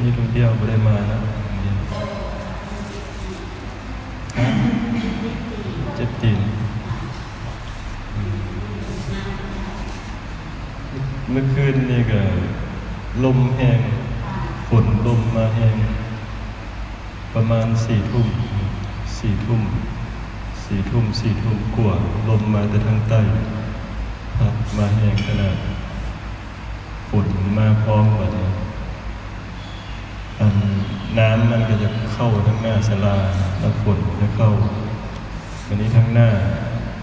ນັກທ່ອງທ່ຽວບໍ່ໄດ້ມາເນາະ ເຈັບຕີນ. ເມື່ອຄືນນີ້ກໍລົມແຮງ ຝົນລົມມາແຮງ ປະມານສີ່ທຸ່ມ ສີ່ທຸ່ມ ສີ່ທຸ່ມ ສີ່ທຸ່ມກວ່າ ລົມມາແຕ່ທາງໃຕ້ ພັດມາແຮງຂະໜາດ. ຝົນມາພ້ອມບັດນີ້ ອັນ ນ້ຳມັນກໍຈະເຂົ້າທາງໜ້າສາລາ ນ້ຳຝົນຈະເຂົ້າ ບັດນີ້ທາງໜ້າ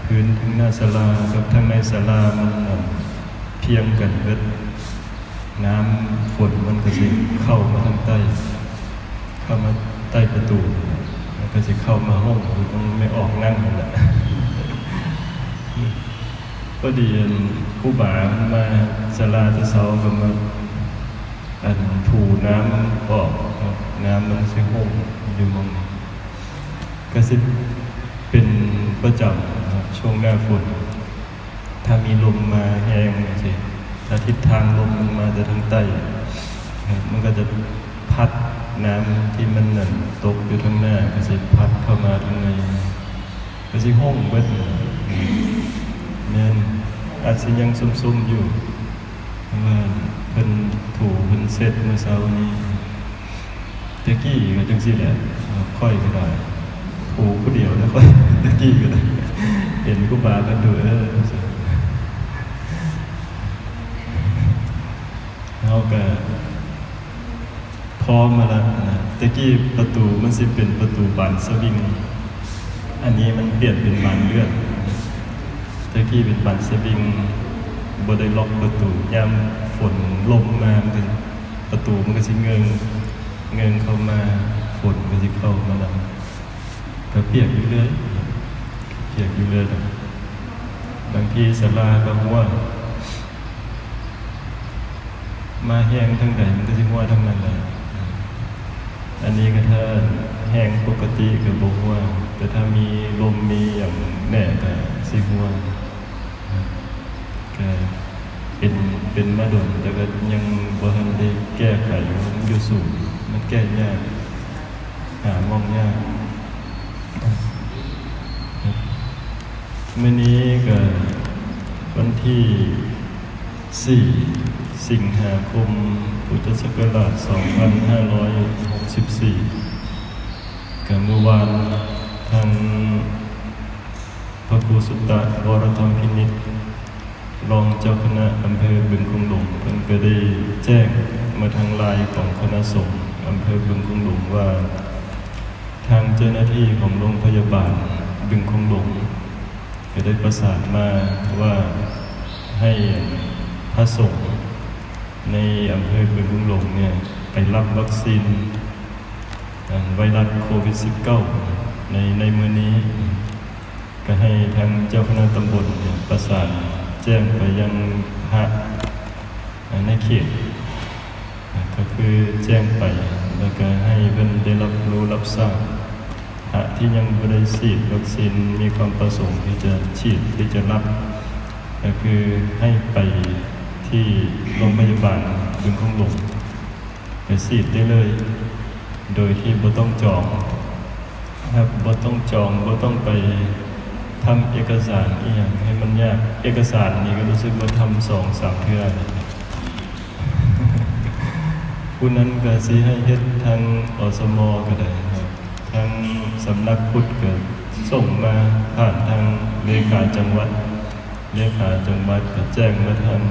ພື້ນ ທາງໜ້າສາລາກັບທາງໃນສາລາມັນ ອັນ ພຽງກັນເບິດ ນ້ຳຝົນມັນກໍຊິເຂົ້າມາທາງໃຕ້ ເຂົ້າມາໃຕ້ປະຕູ ແລ້ວກໍຊິເຂົ້າມາຫ້ອງ ຢູ່ຂອງແມ່ອອກນັ່ງນັ້ນແຫຼະ. ພໍດີອັນຄູບາເພິ່ນມາສາລາແຕ່ເຊົ້າ ກໍມາອັນຖູນ້ຳອອກ ນ້ຳມັນຊິຫົ່ງຢູ່ໝ່ອງນີ້ ກໍຊິເປັນປະຈຳ ຊ່ວງໜ້າຝົນ ຖ້າມີລົມມາແຮງຈັ່ງຊີ້ ຖ້າທິດທາງລົມມັນມາແຕ່ທາງໃຕ້ ມັນກໍຈະພັດນ້ຳທີ່ມັນນັ້ນຕົກຢູ່ທາງໜ້າ ກໍຊິພັດເຂົ້າມາທາງໃນ ກໍຊິຫົ່ງເບິດ. ແມ່ນ ອາດຊິຍັງຊຸ່ມໆຢູ່ ເພາະວ່າເພິ່ນຖູເພິ່ນເຊັດມື້ເຊົ້ານີ້. ແຕ່ກີ້ກໍຈັ່ງຊີ້ແຫຼະ ຂ້ອຍກໍໄດ້ ຜູ້ ຜູ້ດຽວນະຂ້ອຍ ແຕ່ກີ້ກໍໄດ້ ເຫັນຄູບາເພິ່ນດູ ເອີ ເຮົາກໍພ້ອມມາແລ້ວນະ. ແຕ່ກີ້ປະຕູມັນຊິເປັນປະຕູບານສະວິງ ອັນນີ້ມັນປ່ຽນເປັນບານເລື່ອນ. ແຕ່ກີ້ເປັນບານສະວິງ ບໍ່ໄດ້ລັອກປະຕູ ຍາມຝົນລົມມາ ມັນກໍ ປະຕູມັນກໍຊິເງິ່ງ ເງິ່ງເຂົ້າມາ ຝົນກໍຊິເຂົ້າມານຳ ກໍປຽກຢູ່ເລື້ອຍ ປຽກຢູ່ເລື້ອຍ. ບາງທີສາລາກໍຮົ່ວ ມາແຮງທາງໃດມັນກໍຊິຮົ່ວທາງນັ້ນແຫຼະ. ອັນນີ້ກໍຖ້າແຮງປົກກະຕິກໍບໍ່ຮົ່ວ ແຕ່ຖ້າມີລົມມີຫຍັງແດ່ກໍຊິຮົ່ວ. ກໍເປັນ ເປັນມາດົນ ແຕ່ກໍຍັງບໍ່ທັນໄດ້ແກ້ໄຂ ມັນຢູ່ສູງ ມັນແກ້ຍາກ ຫາໝ່ອງຍາກ. ມື້ນີ້ກໍວັນທີສີ່ ສິງຫາຄົມ ພຸດທະສັກກະລາດສອງພັນຫ້າຮ້ອຍຫົກສິບສີ່ ກໍມື້ວານທາງ ພະຄູສຸດຕະ ວໍລະທອງພິນິດ ຮອງເຈົ້າຄະນະອຳເພີບຶງໂຂງຫຼວງ ເພິ່ນກໍໄດ້ແຈ້ງມາທາງລາຍຂອງຄະນະສົງອຳເພີບຶງໂຂງຫຼວງວ່າ ທາງເຈົ້າໜ້າທີ່ຂອງໂຮງພະຍາບານບຶງໂຂງຫຼວງ ກໍໄດ້ປະສານມາວ່າ ໃຫ້ພະສົງໃນອຳເພີບຶງໂຂງຫຼວງເນຍ ໄປຮັບວັກຊີນ ອັນ ໄວຣັສໂຄວິດສິບເກົ້າ ໃນ ໃນມື້ນີ້ ກໍໃຫ້ທາງເຈົ້າຄະນະຕຳບົນເນຍ ປະສານແຈ້ງໄປຍັງພະ ໃນເຂດ ກໍຄືແຈ້ງໄປ ແລ້ວກໍໃຫ້ເພິ່ນໄດ້ຮັບຮູ້ຮັບຊາບ ພະທີ່ຍັງບໍ່ໄດ້ສີດວັກຊີນ ມີຄວາມປະສົງທີ່ຈະສີດ ທີ່ຈະຮັບ ກໍຄືໃຫ້ໄປທີ່ໂຮງພະຍາບານບຶງໂຂງຫຼວງ ໄປສີດໄດ້ເລີຍ ໂດຍທີ່ບໍ່ຕ້ອງຈອງ ແບບບໍ່ຕ້ອງຈອງ ບໍ່ຕ້ອງໄປທຳເອກະສານອີ່ຫຍັງໃຫ້ມັນຍາກ. ເອກະສານນີ້ກໍຮູ້ສຶກວ່າທຳສອງສາມເທື່ອ. ຜູ້ນັ້ນກໍຊິໃຫ້ເຮັດທາງ ອສມ ກໍໄດ້ເນາະ ທາງສຳນັກພຸດກໍສົ່ງມາຜ່ານທາງເລຂາຈັງຫວັດ ເລຂາຈັງຫວັດກໍແຈ້ງມາທາງ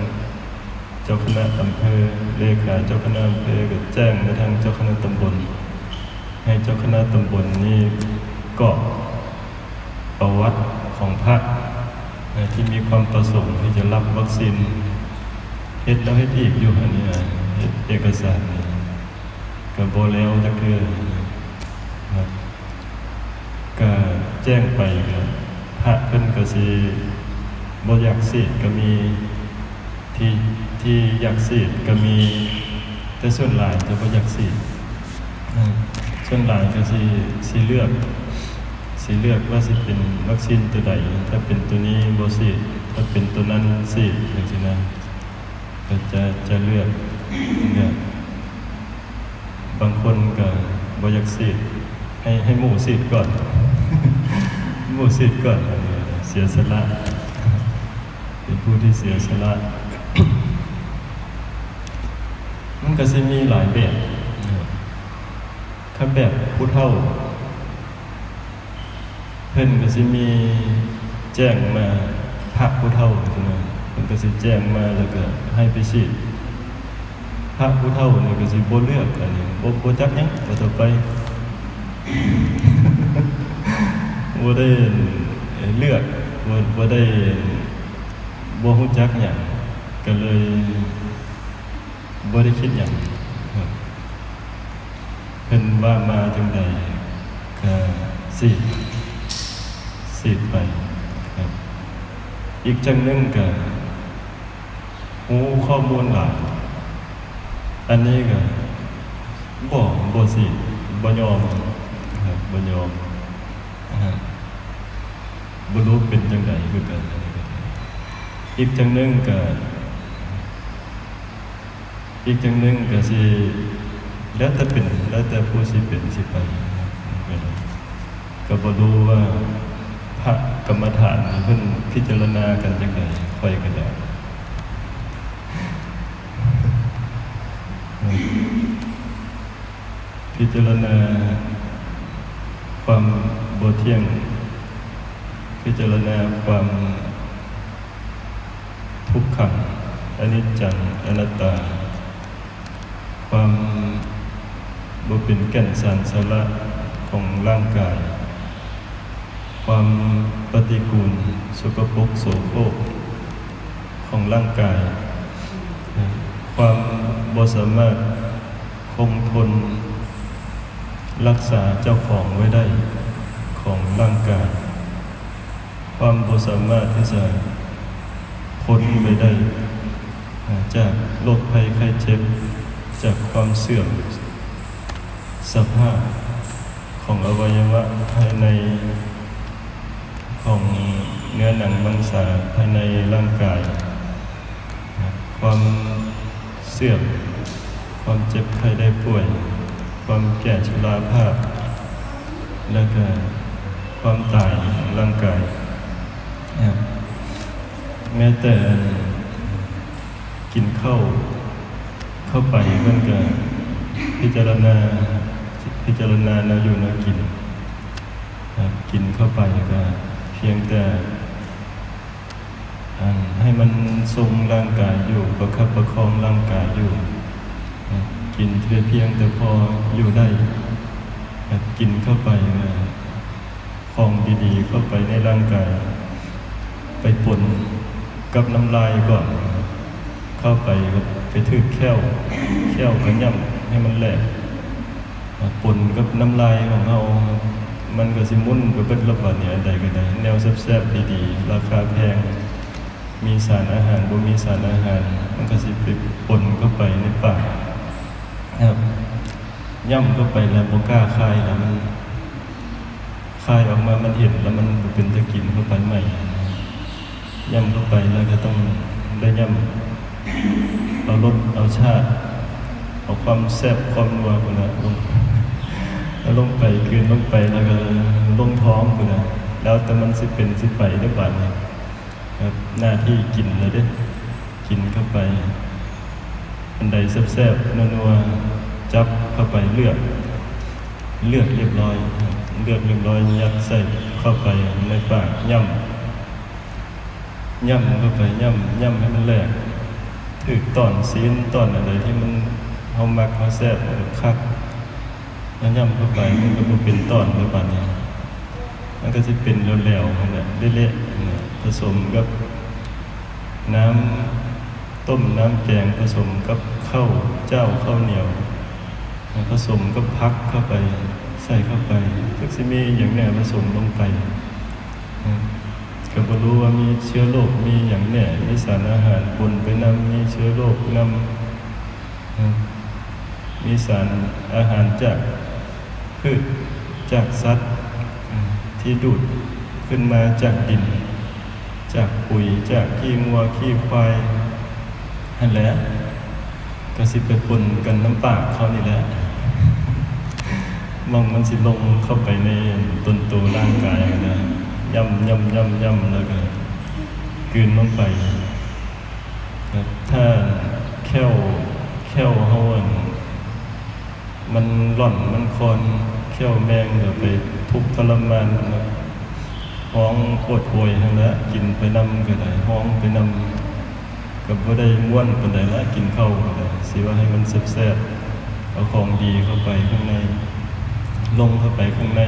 ເຈົ້າຄະນະອຳເພີ ເລຂາເຈົ້າຄະນະອຳເພີກໍແຈ້ງມາທາງເຈົ້າຄະນະຕຳບົນ ໃຫ້ເຈົ້າຄະນະຕຳບົນນີ້ກອກປະຫວັດຂອງພະທີ່ມີຄວາມປະສົງທີ່ຈະຮັບວັກຊີນ ເຮັດແລ້ວເຮັດອີກຢູ່ ອັນນີ້ນະ ເຮັດເອກະສານນີ້ ກໍບໍ່ແລ້ວຈັກເທື່ອນະ ກໍແຈ້ງໄປ ກໍພະເພິ່ນກໍຊິບໍ່ຢາກສີດກໍມີ ທີ່ ທີ່ຢາກສີດກໍມີ ແຕ່ສ່ວນຫຼາຍຈະບໍ່ຢາກສີດ. ເອີ ສ່ວນຫຼາຍກໍຊິ ຊິເລືອກ ຊິເລືອກວ່າຊິເປັນວັກຊີນຕົວໃດ ຖ້າເປັນຕົວນີ້ບໍ່ສີດ ຖ້າເປັນຕົວນັ້ນສີດ ຈັ່ງຊີ້ນະ ກໍຈະ ຈະເລືອກ ເລືອກ ບາງຄົນກໍບໍ່ຢາກສີດ ໃຫ້ ໃຫ້ໝູ່ສີດກ່ອນ ໝູ່ສີດກ່ອນ ເສຍສະຫຼະ ເປັນຜູ້ທີ່ເສຍສະຫຼະ. ມັນກໍຊິມີຫຼາຍແບບ ຄັນແບບຜູ້ເຖົ້າ ເພິ່ນກໍຊິມີແຈ້ງມາ ພະຜູ້ເຖົ້າ ເພິ່ນກໍຊິແຈ້ງມາ ແລ້ວກໍໃຫ້ໄປສີດ. ພະຜູ້ເຖົ້ານີ້ກໍຊິບໍ່ເລືອກ ອັນນີ້ ບໍ່ ບໍ່ຈັກຫຍັງ ວ່າຕໍ່ໄປ ບໍ່ໄດ້ເລືອກ ບໍ່ ບໍ່ໄດ້ ບໍ່ຮູ້ຈັກຫຍັງ ກໍເລີຍບໍ່ໄດ້ຄິດຫຍັງ. ເພິ່ນວ່າມາຈັ່ງໃດກະສີດ ສີດໄປ. ອີກຈັ່ງໜຶ່ງກະຮູ້ຂໍ້ມູນຫຼາຍ ອັນນີ້ກະບໍ່ ບໍ່ສີດ ບໍ່ຍອມ ບໍ່ຍອມ ບໍ່ຮູ້ເປັນຈັ່ງໃດຄືກັນ. ອີກຈັ່ງໜຶ່ງກະ ອີກຢ່າງໜຶ່ງກໍຊິແລ້ວແຕ່ເປັນ ແລ້ວແຕ່ຜູ້ຊິເປັນຊິໄປ ກໍບໍ່ຮູ້ວ່າພະກຳມະຖານເພິ່ນພິຈາລະນາກັນຈັ່ງໃດ ຂ້ອຍກໍໄດ້ພິຈາລະນາຄວາມບໍ່ທ່ຽງ ພິຈາລະນາຄວາມ ທຸກຂັງ ອະນິດຈັງ ອະນັດຕາ ຄວາມບໍ່ເປັນແກ່ນສານສາລະຂອງຮ່າງກາຍ ຄວາມປະຕິກູນ ສົກກະປົກໂສໂຄຣກຂອງຮ່າງກາຍ ຄວາມບໍ່ສາມາດຄົງທົນ ຮັກສາເຈົ້າຂອງໄວ້ໄດ້ຂອງຮ່າງກາຍ ຄວາມບໍ່ສາມາດທີ່ຈະພົ້ນໄປໄດ້ຈາກໂລກໄພໄຂ້ເຈັບ ຈາກຄວາມເສື່ອມສະພາບຂອງອະໄວຍະວະພາຍໃນ ຂອງເນື້ອໜັງມັງສາພາຍໃນຮ່າງກາຍ ຄວາມເສື່ອມ ຄວາມເຈັບໄຂ້ໄດ້ປ່ວຍ ຄວາມແກ່ຊົລາພາບ ແລ້ວກະຄວາມຕາຍຂອງຮ່າງກາຍ. ແມ້ແຕ່ກິນເຂົ້າເຂົ້າໄປ ເພິ່ນກະພິຈາລະນາ ພິຈາລະນາແນວຢູ່ແນວກິນ ກິນເຂົ້າໄປກະພຽງແຕ່ ອັນ ໃຫ້ມັນຊົງຮ່າງກາຍຢູ່ ປະຄັບປະຄອງຮ່າງກາຍຢູ່ ກິນແຕ່ພຽງແຕ່ພໍຢູ່ໄດ້ ກິນເຂົ້າໄປ ຂອງດີໆເຂົ້າໄປໃນຮ່າງກາຍ ໄປປົນກັບນ້ຳລາຍກ່ອນ ເຂົ້າໄປກໍໄປຖືກແຂ້ວ ແຂ້ວກໍຫຍ້ຳໃຫ້ມັນແຫຼກ ປົນກັບນ້ຳລາຍຂອງເຮົາ ມັນກໍຊິໝຸ່ນໄປເບິດລະບາດນີ້ ອັນໃດກໍໄດ້ ແນວແຊບໆ ດີໆ ລາຄາແພງ ມີສານອາຫານ ບໍ່ມີສານອາຫານ ມັນກໍຊິໄປປົນເຂົ້າໄປໃນປາກ ຫຍ້ຳເຂົ້າໄປແລ້ວບໍ່ກ້າຄາຍ ແລ້ວມັນ ຄາຍອອກມາມັນເຫັນແລ້ວມັນບໍ່ເປັນຕາກິນເຂົ້າໄປໃໝ່ ຫຍ້ຳເຂົ້າໄປແລ້ວກໍຕ້ອງໄດ້ຫຍ້ຳ ເອົາລົດເອົາຊາດ ເອົາຄວາມແຊບຄວາມນົວພຸ້ນນະ ເອົາລົງໄປ ກືນລົງໄປ ແລ້ວກໍລົງທ້ອງພຸ້ນນະ ແລ້ວແຕ່ມັນຊິເປັນຊິໄປເດ້ບາດນີ້. ຄັບ ໜ້າທີ່ກິນແລ້ວເດ້ ກິນເຂົ້າໄປ ອັນໃດແຊບໆ ນົວໆ ຈັບເຂົ້າໄປ ເລືອກ ເລືອກຮຽບຮ້ອຍ ເລືອກຮຽບຮ້ອຍ ຍັດໃສ່ເຂົ້າໄປໃນປາກ ຫຍ້ຳ ຫຍ້ຳເຂົ້າໄປ ຫຍ້ຳ ຫຍ້ຳໃຫ້ມັນແຫຼກ ຖືກຕອນຊີ້ນຕອນອັນໃດທີ່ມັນ ເຮົາມັກເຮົາແຊບ ຄັກ ແລ້ວຫຍ້ຳເຂົ້າໄປ ມັນກໍບໍ່ເປັນຕອນແລ້ວບາດນີ້ ມັນກໍຊິເປັນແຫຼວໆ ຫັ້ນແຫຼະ ເລະໆ ຫັ້ນແຫຼະ ປະສົມກັບນ້ຳຕົ້ມ ນ້ຳແກງ ປະສົມກັບເຂົ້າຈ້າວ ເຂົ້າໜຽວ ປະສົມກັບຜັກເຂົ້າໄປ ໃສ່ເຂົ້າໄປ ຈັກຊິມີຫຍັງແດ່ປະສົມລົງໄປ ກໍບໍ່ຮູ້ວ່າມີເຊື້ອໂລກ ມີຫຍັງແດ່ ມີສານອາຫານປົນໄປນຳ ມີເຊື້ອໂລກນຳ ມີສານອາຫານຈາກພືດ ຈາກສັດ ທີ່ດູດຂຶ້ນມາຈາກດິນ ຈາກປຸຍ ຈາກຂີ້ງົວຂີ້ຄວາຍ ຫັ້ນແຫຼະ ກໍຊິໄປປົນກັນນຳປາກເຂົານີ້ແຫຼະ ມັນ ມັນຊິລົງເຂົ້າໄປໃນຕົ້ນໂຕຮ່າງກາຍຫັ້ນນະ ຫຍ້ຳໆໆໆ ແລ້ວກໍກືນລົງໄປ. ຖ້າແຂ້ວ ແຂ້ວເຮົາ ອັນ ມັນລ່ອນ ມັນຄອນ ແຂ້ວແມງກໍໄປທຸກທໍລະມານ ຮ້ອງໂອດໂອຍຫັ້ນລະ ກິນໄປນຳກໍໄດ້ ຮ້ອງໄປນຳ ກໍບໍ່ໄດ້ມ່ວນປານໃດລະ ກິນເຂົ້າກໍໄດ້ ຊິວ່າໃຫ້ມັນແຊບໆ ເອົາຂອງດີເຂົ້າໄປຂ້າງໃນ ລົງເຂົ້າໄປຂ້າງໃນ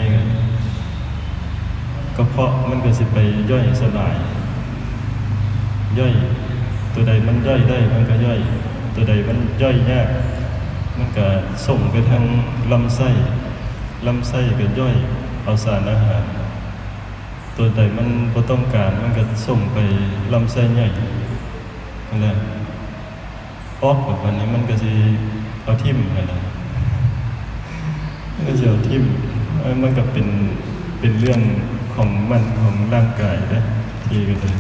ກະເພາະມັນກໍຊິໄປຍ່ອຍສະຫຼາຍ ຍ່ອຍ ຕົວໃດມັນຍ່ອຍໄດ້ມັນກໍຍ່ອຍ ຕົວໃດມັນຍ່ອຍຍາກ ມັນກໍສົ່ງໄປທາງລຳໄສ້ ລຳໄສ້ກໍຍ່ອຍເອົາສານອາຫານ ຕົວໃດມັນບໍ່ຕ້ອງການ ມັນກໍສົ່ງໄປລຳໄສ້ໃຫຍ່ຫັ້ນແຫຼະ ອອກແບບນັ້ນ ມັນກໍຊິເອົາຖິ້ມຫັ້ນແຫຼະ ມັນກໍຊິເອົາຖິ້ມ ມັນກໍເປັນ ເປັນເລື່ອງຂອງມັນ ຂອງຮ່າງກາຍເດ້ ທີ່ກໍໄດ້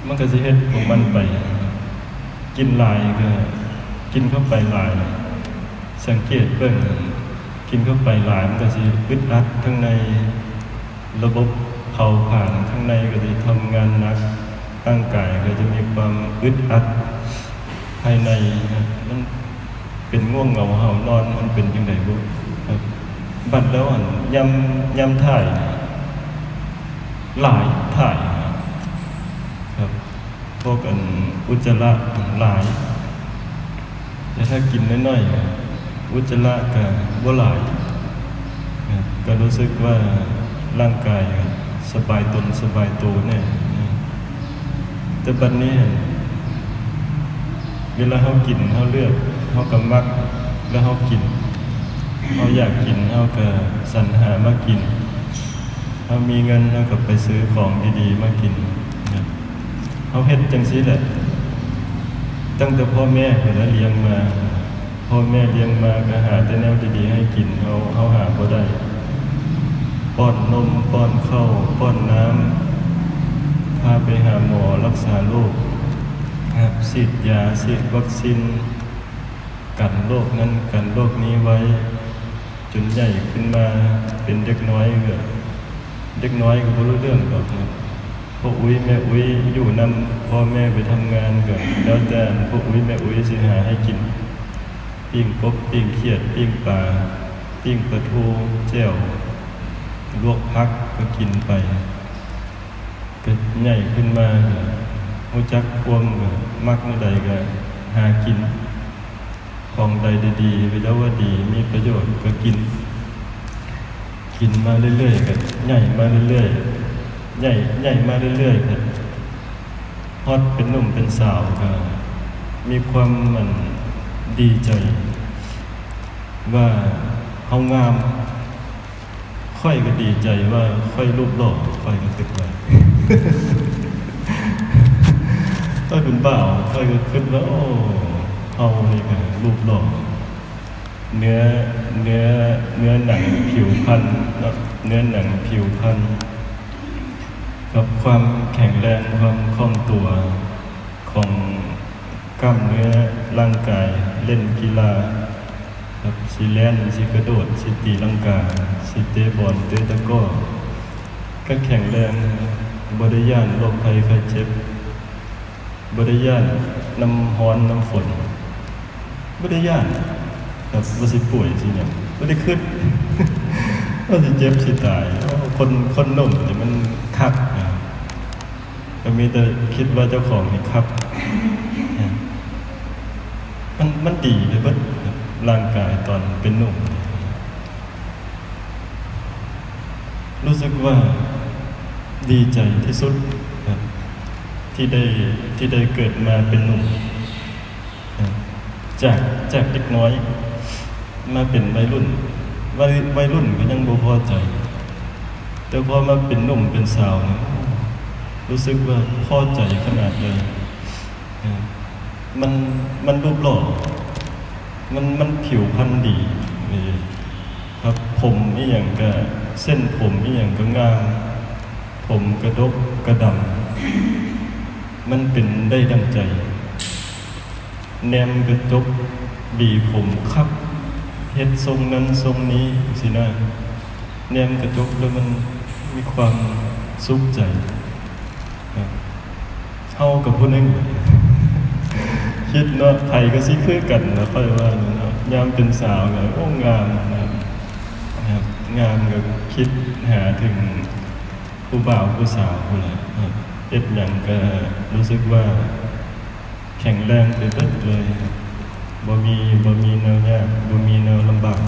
ມັນກໍຊິເຮັດຂອງມັນໄປ ກິນຫຼາຍກໍກິນເຂົ້າໄປຫຼາຍ ສັງເກດເບິ່ງ ກິນເຂົ້າໄປຫຼາຍ ມັນກໍຊິອຶດອັດທາງໃນ ລະບົບເຜົາຜານຂ້າງໃນກໍຊິທຳງານໜັກ ຮ່າງກາຍກໍຈະມີຄວາມອຶດອັດພາຍໃນນະ ມັນເປັນງ່ວງເຫງົາຫາວນອນ ມັນເປັນຈັ່ງໃດບໍ່ ບັດແລ້ວ ອັນ ຍາມ ຍາມຖ່າຍ ຫຼາຍ ຖ່າຍ ຄັບ ພວກ ອັນ ອຸດຈະລະ ອັນ ຫຼາຍ ແຕ່ຖ້າກິນນ້ອຍໆ ອຸດຈະລະກະບໍ່ຫຼາຍ ກະຮູ້ສຶກວ່າຮ່າງກາຍສະບາຍຕົນສະບາຍໂຕແດ່. ແຕ່ບັດນີ້ຫັ້ນ ເວລາເຮົາກິນ ເຮົາເລືອກ ເຮົາກະມັກ ແລ້ວເຮົາກິນ ເຮົາຢາກກິນ ເຮົາກະສັນຫາມາກິນ ເຮົາມີເງິນ ເຮົາກະໄປຊື້ຂອງດີໆມາກິນ. ເຮົາເຮັດຈັ່ງຊີ້ແຫຼະ ຕັ້ງແຕ່ພໍ່ແມ່ພຸ້ນລະລ້ຽງມາ ພໍ່ແມ່ລ້ຽງມາກະຫາແຕ່ແນວດີໆໃຫ້ກິນ ເຮົາ ເຮົາຫາບໍ່ໄດ້ ປ້ອນນົມ ປ້ອນເຂົ້າ ປ້ອນນ້ຳ ພາໄປຫາໝໍ ລັກສາໂລກ ແບບສີດຢາ ສີດວັກຊີນ ກັນໂລກນັ້ນກັນໂລກນີ້ໄວ້ ຈົນໃຫຍ່ຂຶ້ນມາເປັນເດັກນ້ອຍ ເດັກນ້ອຍກໍບໍ່ຮູ້ເລື່ອງດອກ ພໍ່ອຸ້ຍແມ່ອຸ້ຍຢູ່ນຳພໍ່ແມ່ໄປທຳງານ ກໍແລ້ວແຕ່ພໍ່ອຸ້ຍແມ່ອຸ້ຍຊິຫາໃຫ້ກິນ ປີ້ງກົບ ປີ້ງຂຽດ ປີ້ງປາ ປີ້ງປາທູ ແຈ່ວ ລວກຜັກ ກໍກິນໄປ ກໍໃຫຍ່ຂຶ້ນມາ ກໍຮູ້ຈັກຄວາມ ກໍມັກແນວໃດກໍຫາກິນ ຂອງໃດດີໆ ເຂົາເຈົ້າວ່າດີ ມີປະໂຫຍດ ກໍກິນ ກິນມາເລື້ອຍໆ ກໍໃຫຍ່ມາເລື້ອຍໆ ໃຫຍ່ ໃຫຍ່ມາເລື້ອຍໆ ກໍຮອດເປັນໜຸ່ມເປັນສາວ ກໍມີຄວາມ ອັນ ດີໃຈວ່າເຮົາງາມ. ຂ້ອຍກໍດີໃຈວ່າຂ້ອຍຮູບຫຼໍ່ ຂ້ອຍກໍຄິດວ່າ ຕອນເປັນບ່າວ ຂ້ອຍກໍຄິດວ່າ ໂອ້ ເຮົານີ້ກໍຮູບຫຼໍ່ ເນື້ອ ເນື້ອ ເນື້ອໜັງຜິວພັນເນາະ ເນື້ອໜັງຜິວພັນ ກັບຄວາມແຂງແຮງ ຄວາມຄ່ອງຕົວຂອງ ກ້າມເນື້ອຮ່າງກາຍ ເລ່ນກິລາ ແບບຊິແລ່ນ ຊິກະໂດດ ຊິຕີລັງກາ ຊິເຕະບອນ ເຕະຕະກ້ໍ້ ກໍແຂງແຮງ ບໍ່ໄດ້ຢ້ານໂລກໄພໄຂ້ເຈັບ ບໍ່ໄດ້ຢ້ານນ້ຳຮ້ອນນ້ຳຝົນ ບໍ່ໄດ້ຢ້ານ ແບບວ່າຊິປ່ວຍຊິຫຍັງ ບໍ່ໄດ້ຄິດ ວ່າຊິເຈັບຊິຕາຍ. ໂອ້ ຄົນ ຄົນໜຸ່ມນີ້ມັນຄັກນະ. ກໍມີແຕ່ຄິດວ່າເຈົ້າຂອງນີ້ຄັກ ມັນ ມັນດີໄປເບິດ ຮ່າງກາຍຕອນເປັນໜຸ່ມ ຮູ້ສຶກວ່າດີໃຈທີ່ສຸດ ທີ່ໄດ້ ທີ່ໄດ້ເກີດມາເປັນໜຸ່ມ. ຈາກ ຈາກເດັກນ້ອຍມາເປັນໄວລຸ້ນ ໄວ ໄວລຸ້ນກໍຍັງບໍ່ພໍໃຈ ແຕ່ພໍມາເປັນໜຸ່ມເປັນສາວນີ້ ຮູ້ສຶກວ່າພໍໃຈຂະໜາດເລີຍ. ມັນ ມັນຮູບຫຼໍ່ ມັນ ມັນຜິວພັນດີ ຄັບ ຜົມອີ່ຫຍັງກະ ເສັ້ນຜົມອີ່ຫຍັງກະງາມ ຜົມກະດົກກະດຳ ມັນເປັນໄດ້ດັ່ງໃຈ. ແນມກະຈົກ ຫວີຜົມຄັກ ເຮັດຊົງນັ້ນຊົງນີ້ຊີ້ນະ, ແນມກະຈົກແລ້ວມັນມີຄວາມສຸກໃຈ. ເຮົາກໍຜູ້ໜຶ່ງ ຄິດເນາະ, ໃຜກໍຊິຄືກັນລະ ຂ້ອຍວ່ານີ້ເນາະ. ຍາມເປັນສາວກໍ ໂອ້ ງາມນະ ງາມ ກໍຄິດຫາເຖິງຜູ້ບ່າວຜູ້ສາວພຸ້ນແຫຼະ. ເຮັດຫຍັງກໍຮູ້ສຶກວ່າ ແຂງແຮງໄປເບິດເລີຍ, ບໍ່ມີ ບໍ່ມີແນວຍາກ ບໍ່ມີແນວລຳບາກ.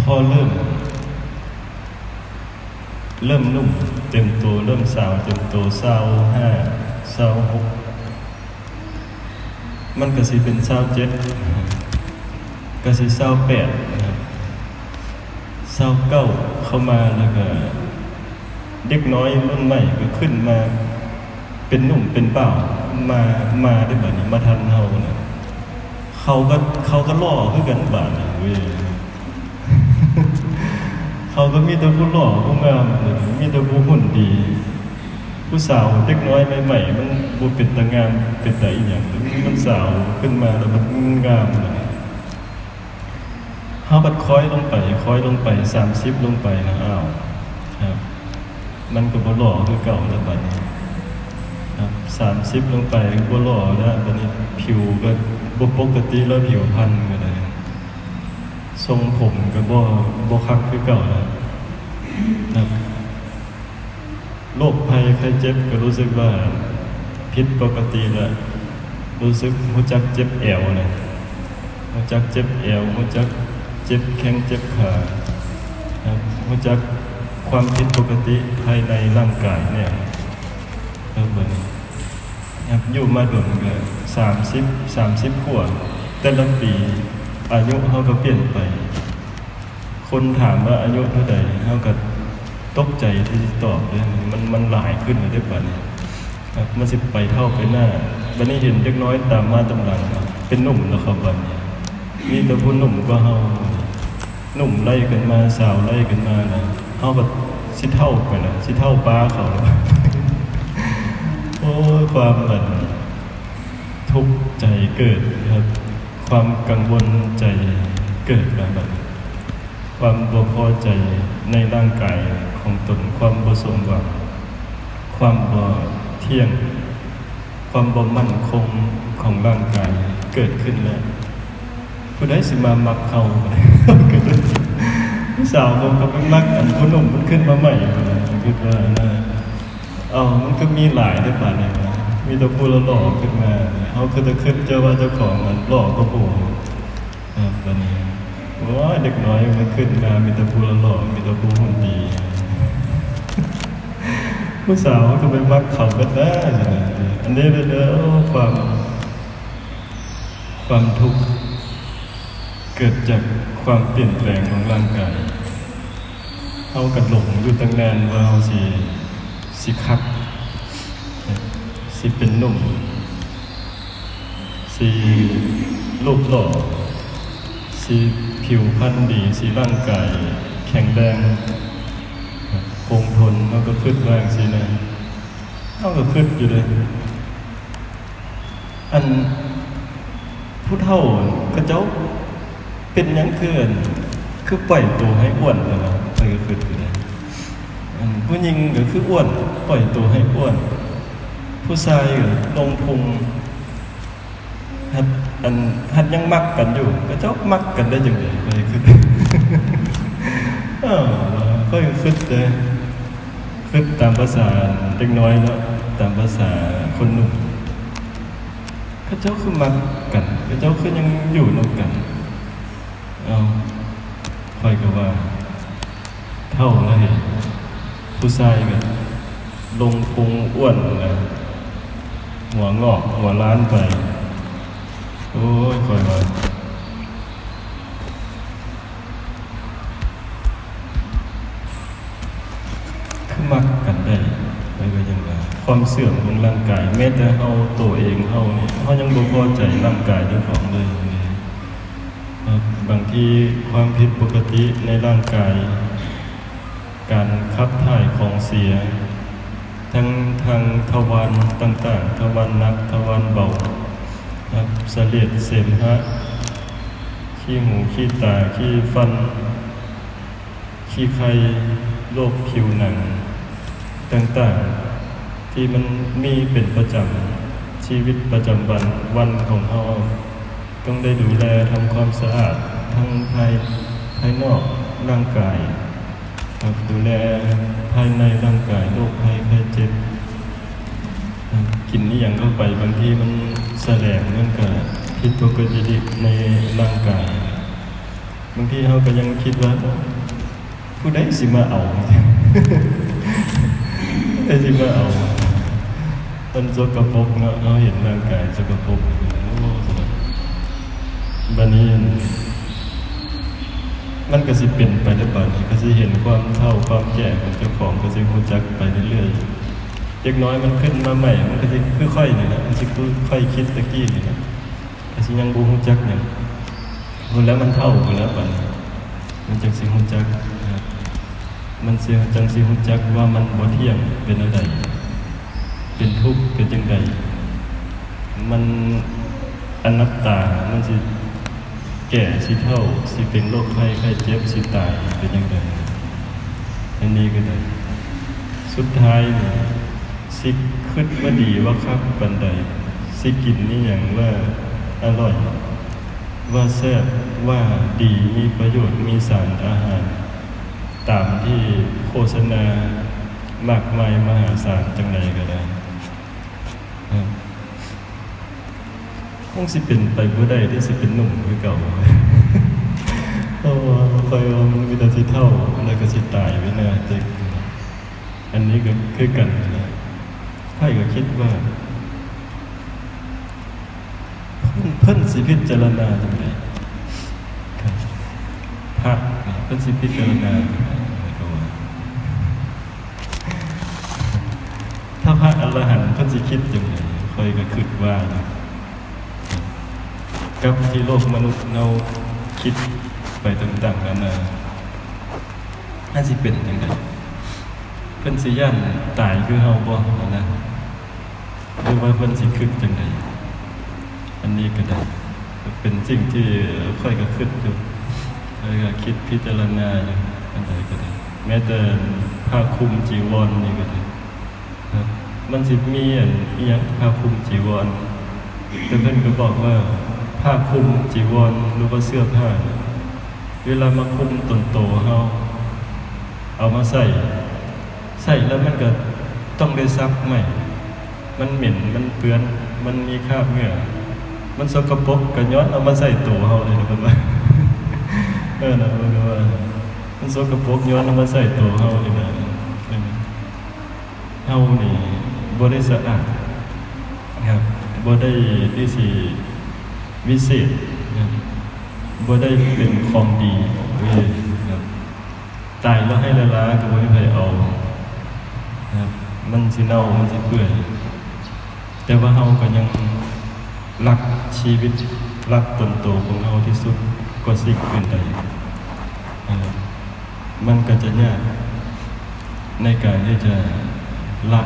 ພໍເລີ່ມ ເລີ່ມໜຸ່ມເຕັມໂຕ ເລີ່ມສາວເຕັມໂຕ ຊາວຫ້າ ຊາວຫົກ ມັນກະຊິເປັນຊາວເຈັດ ກະຊິຊາວແປດ ຊາວເກົ້າ ເຂົ້າມາ ແລ້ວກະເດັກນ້ອຍລຸ້ນໃໝ່ກໍຂຶ້ນມາເປັນໜຸ່ມເປັນບ່າວ ມາ ມາເດ້ ບາດນີ້ມາທັນເຮົານະ. ເຂົາກໍ ເຂົາກໍຫຼໍ່ຄືກັນບາດນີ້ເວີຍ. ເຂົາກໍມີແຕ່ຜູ້ຫຼໍ່ຜູ້ງາມ ມີແຕ່ຜູ້ຫຸ່ນດີ. ຜູ້ສາວເດັກນ້ອຍໃໝ່ໆ ມັນບໍ່ເປັນຕາງາມ ເປັນຕາອີ່ຫຍັງ, ມັນສາວຂຶ້ນມາແລ້ວມັນງາມ. ເຮົາບັດຄ້ອຍລົງໄປ ຄ້ອຍລົງໄປ ສາມສິບລົງໄປນະ ອ້າວ ມັນກໍບໍ່ຫຼໍ່ຄືເກົ່າແລ້ວບາດນີ້. ສາມສິບລົງໄປບໍ່ຫຼໍ່ແລ້ວ ບາດນີ້ຜິວກໍບໍ່ປົກກະຕິແລ້ວ ຜິວພັນກໍໄດ້ ຊົງຜົມກໍບໍ່ ບໍ່ຄັກຄືເກົ່າແລ້ວ. ໂລກໄພໄຂ້ເຈັບກໍຮູ້ສຶກວ່າຜິດປົກກະຕິແລ້ວ, ຮູ້ສຶກ ຮູ້ຈັກເຈັບແອວແລ້ວ, ຮູ້ຈັກເຈັບແອວ, ຮູ້ຈັກເຈັບແຂ້ງເຈັບຂາ, ຮູ້ຈັກຄວາມຜິດປົກກະຕິພາຍໃນຮ່າງກາຍແດ່. ເອີ ເບິ່ງ ຢູ່ມາດົນກໍສາມສິບ ສາມສິບກວ່າ, ແຕ່ລະປີອາຍຸເຮົາກໍປ່ຽນໄປ. ຄົນຖາມວ່າອາຍຸເທົ່າໃດ ເຮົາກໍຕົກໃຈທີ່ຊິຕອບເດ້, ມັນ ມັນຫຼາຍຂຶ້ນແລ້ວເດ້ບາດນີ້. ມັນຊິໄປເຖົ້າໄປໜ້າ, ບາດນີ້ເຫັນເດັກນ້ອຍຕາມມາຕາມຫຼັງ ເປັນໜຸ່ມແລ້ວເຂົາບາດນີ້. ມີແຕ່ຜູ້ໜຸ່ມກວ່າເຮົາ, ໜຸ່ມໄລ່ກັນມາ ສາວໄລ່ກັນມາແລ້ວ, ເຮົາກໍຊິເຖົ້າໄປແລ້ວ, ຊິເຖົ້າປ້າເຂົາແລ້ວ. ໂອ້ຍ ຄວາມອັນ ທຸກໃຈເກີດ ຄວາມກັງວົນໃຈເກີດແລ້ວບາດນີ້, ຄວາມບໍ່ພໍໃຈໃນຮ່າງກາຍຂອງຕົນ, ຄວາມບໍ່ສົມຫວັງ, ຄວາມບໍ່ທ່ຽງ, ຄວາມບໍ່ໝັ້ນຄົງຂອງຮ່າງກາຍເກີດຂຶ້ນແລ້ວ. ຜູ້ໃດຊິມາມັກເຮົາ? ຜູ້ສາວກໍໄປມັກອັນຜູ້ໜຸ່ມມັນຂຶ້ນມາໃໝ່, ຄິດວ່ານະ. ເອົ້າ ມັນກໍມີຫຼາຍເດ້ບາດນີ້ນະ, ມີແຕ່ຜູ້ຫຼໍ່ໆຂຶ້ນມາ. ເຮົາກໍຈະຄິດເຈົ້າວ່າເຈົ້າຂອງນັ້ນຫຼໍ່ກວ່າໝູ່. ບາດນີ້ ໂອ້ຍ ເດັກນ້ອຍມັນຂຶ້ນມາ ມີແຕ່ຜູ້ຫຼໍ່ໆ ມີແຕ່ຜູ້ຫຸ່ນດີ. ຜູ້ສາວກໍໄປມັກເຂົາເບິດນະ. ອັນນີ້ເດີ ຄວາມ ຄວາມທຸກເກີດຈາກຄວາມປ່ຽນແປງຂອງຮ່າງກາຍ. ເຮົາກໍຫຼົງຢູ່ຕັ້ງນານວ່າເຮົາຊິ ຊິຄັກ ຊິເປັນໜຸ່ມ ຊິຮູບຫຼໍ່ ຊິຜິວພັນດີ ຊິຮ່າງກາຍແຂງແຮງ ຄົງທົນ. ເຮົາກໍຄິດວ່າຈັ່ງຊີ້ນະ, ເຮົາກໍຄິດຢູ່ເດ້. ອັນຜູ້ເຖົ້າເຂົາເຈົ້າເປັນຫຍັງຄື ຄືປ່ອຍໂຕໃຫ້ອ້ວນແທ້ວະ? ຂ້ອຍກໍຄິດຢູ່ເດ້. ອັນຜູ້ຍິງກໍຄືອ້ວນ ປ່ອຍໂຕໃຫ້ອ້ວນ, ຜູ້ຊາຍກໍລົງພຸງ ຫັດ ອັນ ຫັດຍັງມັກກັນຢູ່, ເຂົາເຈົ້າມັກກັນໄດ້ຈັ່ງໃດ? ຂ້ອຍຄິດ ເອີ ຂ້ອຍຄິດເດ້. ຄິດຕາມພາສາເດັກນ້ອຍເນາະ, ຕາມພາສາຄົນໜຸ່ມ, ເຂົາເຈົ້າຄືມັກກັນ, ເຂົາເຈົ້າຄືຍັງຢູ່ນຳກັນ. ເອົ້າ ຂ້ອຍກໍວ່າເຖົ້າແລ້ວເດ, ຜູ້ຊາຍກໍລົງພຸງອ້ວນແລ້ວ, ຫົວງອກຫົວລ້ານໄປ. ໂອ້ຍ ຂ້ອຍວ່າ ຄືມັກກັນໄດ້ ຂ້ອຍກໍຍັງວ່າ ຄວາມເສື່ອມຂອງຮ່າງກາຍ, ແມ້ແຕ່ເຮົາໂຕເອງເຮົານີ້ ເຮົາຍັງບໍ່ພໍໃຈຮ່າງກາຍເຈົ້າຂອງເລີຍ. ບາງທີຄວາມຜິດປົກກະຕິໃນຮ່າງກາຍ, ການຂັບຖ່າຍຂອງເສຍ ທັງທາງທະວານຕ່າງໆ, ທະວານໜັກ, ທະວານເບົາ, ສະເລດ, ເສມຫະ, ຂີ້ຫູ ຂີ້ຕາ ຂີ້ຟັນ ຂີ້ໄຂ້ ໂລກຜິວໜັງຕ່າງໆ ທີ່ມັນມີເປັນປະຈຳ ຊີວິດປະຈຳວັນ ວັນຂອງເຮົາ ຕ້ອງໄດ້ດູແລທຳຄວາມສະອາດ ທັງພາຍ ພາຍນອກຮ່າງກາຍ ແລະ ດູແລພາຍໃນຮ່າງກາຍ ໂລກໄພໄຂ້ເຈັບ ກິນອີ່ຫຍັງເຂົ້າໄປ ບາງທີມັນສະແດງ ມັນກະຜິດປົກກະຕິໃນຮ່າງກາຍ. ບາງທີເຮົາກໍຍັງຄິດວ່າ ຜູ້ໃດຊິມາເອົາ ຜູ້ໃດຊິມາເອົາ ມັນສົກກະປົກເນາະ ເຮົາເຫັນຮ່າງກາຍສົກກະປົກ ໂອ້ ບາດນີ້ ມັນກໍຊິເປັນໄປແລ້ວ ບາດນີ້ກໍຊິເຫັນຄວາມເຖົ້າຄວາມແກ່ຂອງເຈົ້າຂອງ ກໍຊິຮູ້ຈັກໄປເລື້ອຍໆ. ເດັກນ້ອຍມັນຂຶ້ນມາໃໝ່ ມັນກໍຊິຄືຂ້ອຍນີ້ແຫຼະ ມັນຊິຄືຂ້ອຍຄິດຕະກີ້ນີ້ແຫຼະ ກໍຊິຍັງບໍ່ຮູ້ຈັກຫຍັງ ພຸ້ນແລ້ວມັນເຖົ້າພຸ້ນແລ້ວ ບາດນີ້ມັນຈັ່ງຊິຮູ້ຈັກ ມັນຊິ ຈັ່ງຊິຮູ້ຈັກວ່າມັນບໍ່ທ່ຽງ ເປັນແນວໃດ ເປັນທຸກ ເປັນຈັ່ງໃດ ມັນອະນັດຕາ ມັນຊິແກ່ ຊິເຖົ້າ ຊິເປັນໂລກໄຂ້ໄຂ້ເຈັບ ຊິຕາຍ ເປັນຈັ່ງໃດ ອັນນີ້ກໍໄດ້ ສຸດທ້າຍນີ້ ຊິຄິດວ່າດີວ່າຄັກປານໃດ ຊິກິນອີ່ຫຍັງວ່າອະລ່ອຍ ວ່າແຊບ ວ່າດີ ມີປະໂຫຍດ ມີສານອາຫານ ຕາມທີ່ໂຄສະນາມາກມາຍມະຫາສານຈັ່ງໃດກໍໄດ້ ຄົງຊິເປັນໄປບໍ່ໄດ້ເດ້ ຊິເປັນໜຸ່ມຄືເກົ່າ ເພາະວ່າຂ້ອຍວ່າມັນມີແຕ່ຊິເຖົ້າ ແລ້ວກໍຊິຕາຍໄປໜ້າເຕັກ. ອັນນີ້ກໍຄືກັນນະ ຂ້ອຍກໍຄິດວ່າ ເພິ່ນ ເພິ່ນຊິພິຈາລະນາຈັ່ງໃດ? ພະນີ້ເພິ່ນຊິພິຈາລະນາຈັ່ງໃດ? ຂ້ອຍກໍວ່າ ຖ້າພະອະລະຫັນເພິ່ນຊິຄິດຈັ່ງໃດ? ຂ້ອຍກໍຄິດວ່າ ກັບທີ່ໂລກມະນຸດເຮົາຄິດໄປຕ່າງໆນານາ ມັນຊິເປັນຈັ່ງໃດ? ເພິ່ນຊິຢ້ານຕາຍຄືເຮົາບໍ່ຫັ້ນນະ? ຫຼືວ່າເພິ່ນຊິຄິດຈັ່ງໃດ? ອັນນີ້ກໍໄດ້ ເປັນສິ່ງທີ່ຂ້ອຍກໍຄິດຢູ່ ຂ້ອຍກໍຄິດພິຈາລະນາຢູ່ ອັນໃດກໍໄດ້ ແມ້ແຕ່ຜ້າຄຸມຈີວອນນີ້ກໍໄດ້ ມັນຊິມີອັນອີ່ຫຍັງ ຜ້າຄຸມຈີວອນ ແຕ່ເພິ່ນກໍບອກວ່າ ຜ້າຄຸມຈີວອນ ຫຼືວ່າເສື້ອຜ້າ ເວລາມາຄຸມຕົນໂຕເຮົາ ເອົາມາໃສ່ ໃສ່ແລ້ວມັນກໍຕ້ອງໄດ້ຊັກໃໝ່ ມັນເໝັນ ມັນເປື້ອນ ມັນມີຄາບເຫຍື້ອ ມັນສົກກະປົກ ກໍຍ້ອນເອົາມາໃສ່ໂຕເຮົານີ້ແຫຼະ ເພິ່ນວ່າ ເອີ ນະ ເພິ່ນວ່າ ມັນສົກກະປົກ ຍ້ອນເອົາມາໃສ່ໂຕເຮົານີ້ແຫຼະ ເອີ ເຮົານີ້ບໍ່ໄດ້ສະອາດ ຄະ ບໍ່ໄດ້ທີ່ຊິວິເສດ ຄະ ບໍ່ໄດ້ເປັນຂອງດີເລີຍ ຄະ ຕາຍລະໄຮ່ລະລາກໍບໍ່ມີໃຜເອົາ ຄະ ມັນຊິເນົ່າ ມັນຊິເປື່ອຍ ແຕ່ວ່າເຮົາກໍຍັງຮັກຊີວິດ ຮັກຕົນໂຕຂອງເຮົາທີ່ສຸດກວ່າສິ່ງອື່ນໃດ ເອີ ມັນກໍຈະຍາກໃນການທີ່ຈະລະ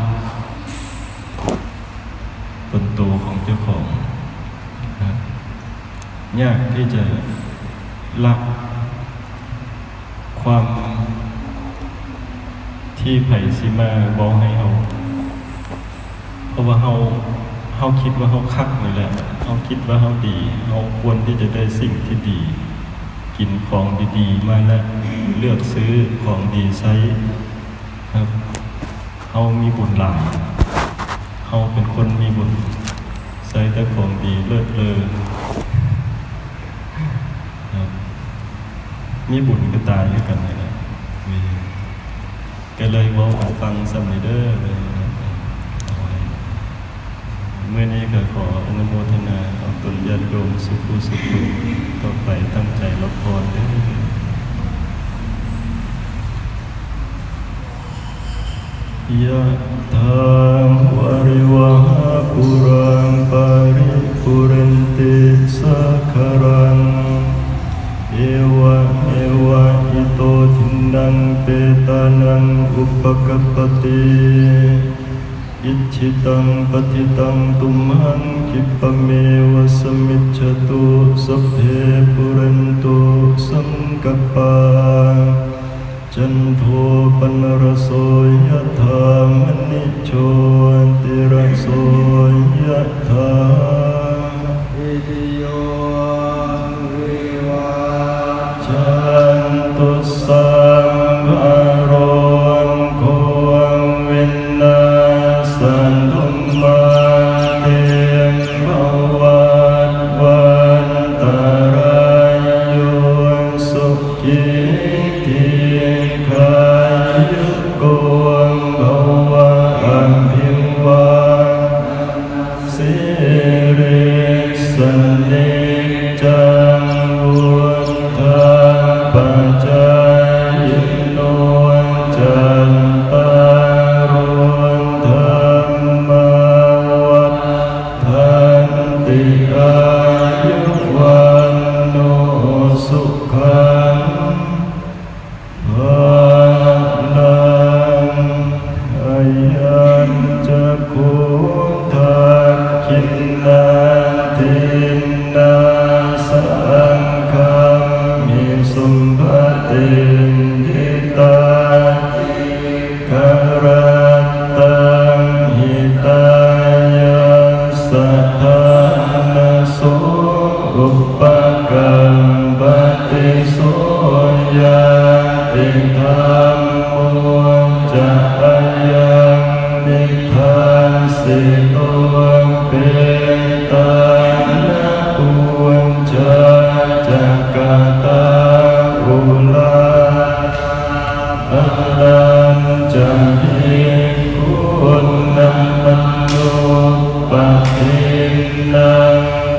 ຕົນໂຕຂອງເຈົ້າຂອງ ຍາກທີ່ຈະລະຄວາມທີ່ໃຜຊິມາເວົ້າໃຫ້ເຮົາ ເພາະວ່າເຮົາ ເຮົາຄິດວ່າເຮົາຄັກນີ້ແຫຼະ ເຮົາຄິດວ່າເຮົາດີ ເຮົາຄວນທີ່ຈະໄດ້ສິ່ງທີ່ດີ ກິນຂອງດີໆມາ ແລະ ເລືອກຊື້ຂອງດີໃຊ້ ເຮົາມີບຸນຫຼາຍ ເຮົາເປັນຄົນມີບຸນ ໃຊ້ແຕ່ຂອງດີເລີດເລີ ມີບຸນກໍຕາຍຄືກັນນີ້ແຫຼະ ກໍເລີຍເວົ້າໃຫ້ຟັງສ່ຳນີ້ເດີ ເອົາໄວ້ ມື້ນີ້ກໍຂໍອະນຸໂມທະນາ ອອກຕົນຍາດໂຍມສຸຂູສຸຄົນ ຕໍ່ໄປຕັ້ງໃຈຮັບພອນເດີ. Yathā vārivahā pūrā paripūrenti sāgaraṃ, evameva ito dinnaṃ petānaṃ upakappati. Icchitaṃ patthitaṃ tumhaṃ khippameva samijjhatu, sabbe pūrentu saṅkappā, cando paṇṇaraso yathā, maṇi jotiraso yathā. Sabbītiyo vivajjantu, sabbarogo vinassatu, mā te bhavatvantarāyo, sukhī dīghāyuko bhava. Abhivādanasīlissa niccaṃ vuḍḍhāpacāyino, cattāro dhammā vaḍḍhanti, āyu vaṇṇo sukhaṃ balaṃ. Ayañca kho dakkhiṇā dinnā saṅghamhi suppatiṭṭhitā, dīgharattaṃ hitāyassa ṭhānaso upakappati. So ñātidhammo ca ayaṃ nidassito, petāna pūjā ca katā uḷārā, balañca bhikkhūnamanuppadinnaṃ,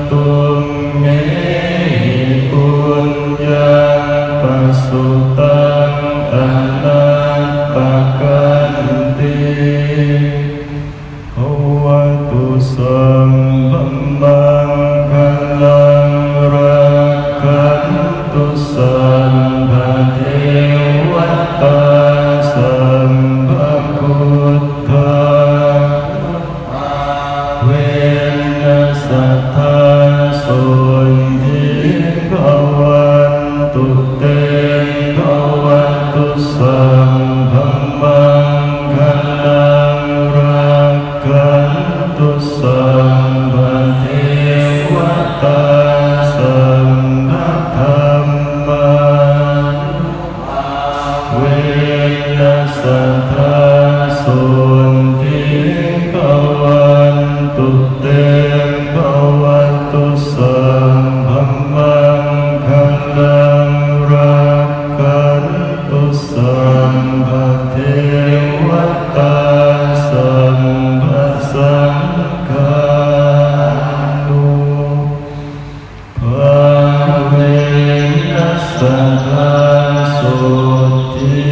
tumhehi puññaṃ pasutaṃ anappakanti. Bhavatu sabbamaṅgalaṃ, rakkhantu sabbadevatā, sabbabuddhānubhāvena sadā sotthī bhavantu te. Bhavatu sabbamaṅgalaṃ, rak khantu sabbadevatā, sabbadhammānubhāvena sadā sotthī bhavantu te. Bhavatu sabbamaṅgalaṃ, rakkhantu sabbadevatā, sabbasaṅghānubhāvena sadā sotthī